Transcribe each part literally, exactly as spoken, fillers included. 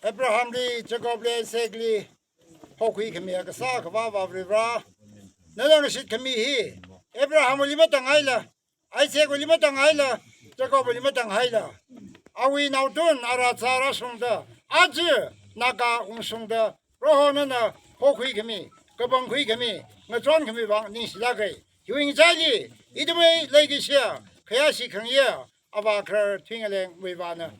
Abrahamli, Jacobli, Isaacli hokhui khami kasā Akhava Avā Varivara, nana ngashit khami hi Abrahamwuili matānghaila, Isaacwuili matānghaila, Jacobwuili matānghaila, awui naotun ara zārāshungda, aja Naga ungshungda, Proho nana hokhui khami, kapangkhui khami, ngachon khami vang ningshilāka. Hiwui ngachaili, ithumwui leikashiya, khayāshi khangayā, Avā kharar Thuingalengwui vāna,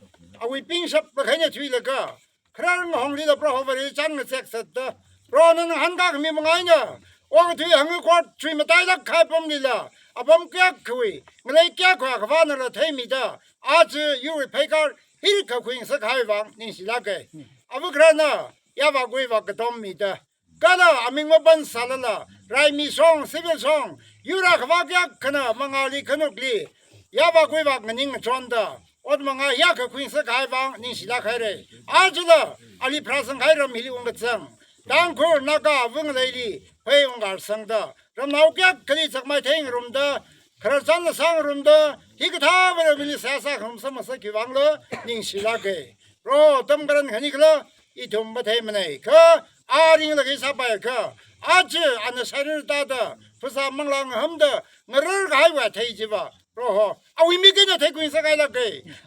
awui pingshap makhaina thuilaga, kharar ngahonglila Proho Vareli chān ngazek zatda, Proho nana ngahānkā khami manga eina, okathui hangkakot chui matailāk kahai apamlila, apam kayākhawui, ngalei kayākhawui Akhavana rātheimida, aja yurwui pheikar hili khuingasak kahai vang ningshilāka. Avā khararna, yāvākwui vak katom mida, kala aming mapan sālala, raimi shong, civil shong, yur Akhava kayākhana mangali khanukli, yāvākwui vak nganing ngachonda, ot manga hiyākha khuingasak kahai vang ningshilāk haira. Ajala, ali pharāsang kahai ram hili ungkazang, Tangkhul Naga ava ngaleili, phei ungkar sangda, ramnao kayākhali zakmai theingarumda, khararchanla sāngarumda, hikathā Vareli seihā sākhangarum samphangsak khami vangla ningshilāka. Proho, atam karan khani khala, ithum matheimanei kha, a ringlaga sāpaiakha, aja ana shārin tāda, phasā manglā ngahamda, ngarar kahaiwui athei chiva, Proho, awui mik eina theikhuingasak ngailāka,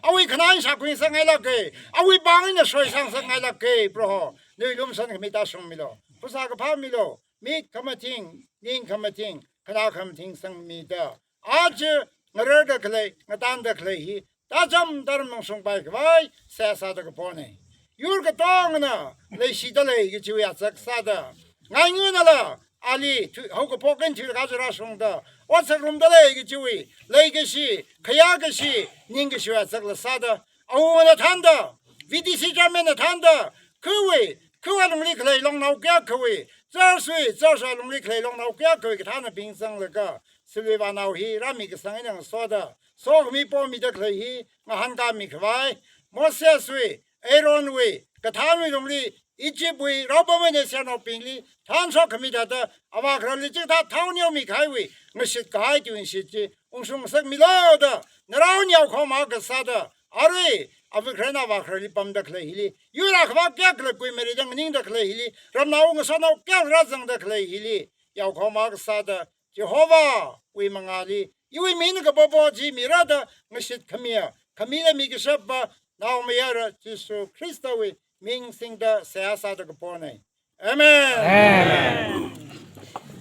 awui khanā eina shākhuingasak ngailāka, awui pāng eina soisangsak ngailāka, Proho, nawui lumashan khami tāshungmilu, phasā kaphā milu, mik khamathing, ning khamathing, khanā khamathing sangmida, aja ngararda khalei, ngatānda khalei hi, tācham tāram ungshungpai khavai seihā sāda kaponei. Yur katongana leishida lei kajiwui azak sāda, ngainganala, ali thui, haokaphok eina thuikazā rāshungda, ot sāngarumda lei kajiwui leikashi, khayākashi, ningkashiwui azakla sāda, awungana thānda, V D C chairman na thānda, khawui, kha alungli khalei longnao kayākhawui, church wui, church alungli khalei longnao kayākhawui kathānabing zanglaga, Israelwui vānao hi rāmi kasang eina ngasoda, sokhami pomida khalei hi ngahānkāmi khavai, Moseswui, Aaronwui kathānwui lungli, Egyptwui raopam eina Israelnaobingli thānshok khami thāda, Avā khararli chikathā thao neomi kahaiwui ngashit kahai tuingashit chi ungshung ngasakmilu da, narao yaokhoma kasāda, arui, Avā khararna Avā khararli pamda khalei hili, yur Akhava kayākhala kuimeida nganingda khalei hili, ramnao ngasotnao kayākha rāzangda khalei hili, yaokhoma kasāda, Jehovahwui mangāli, iwui ming eina kapopo chi mirāda ngashit khamiya, khamila mikashapa, naomayara Jishu Khristawui ming singda seihā sāda kaponei. Amen. Amen.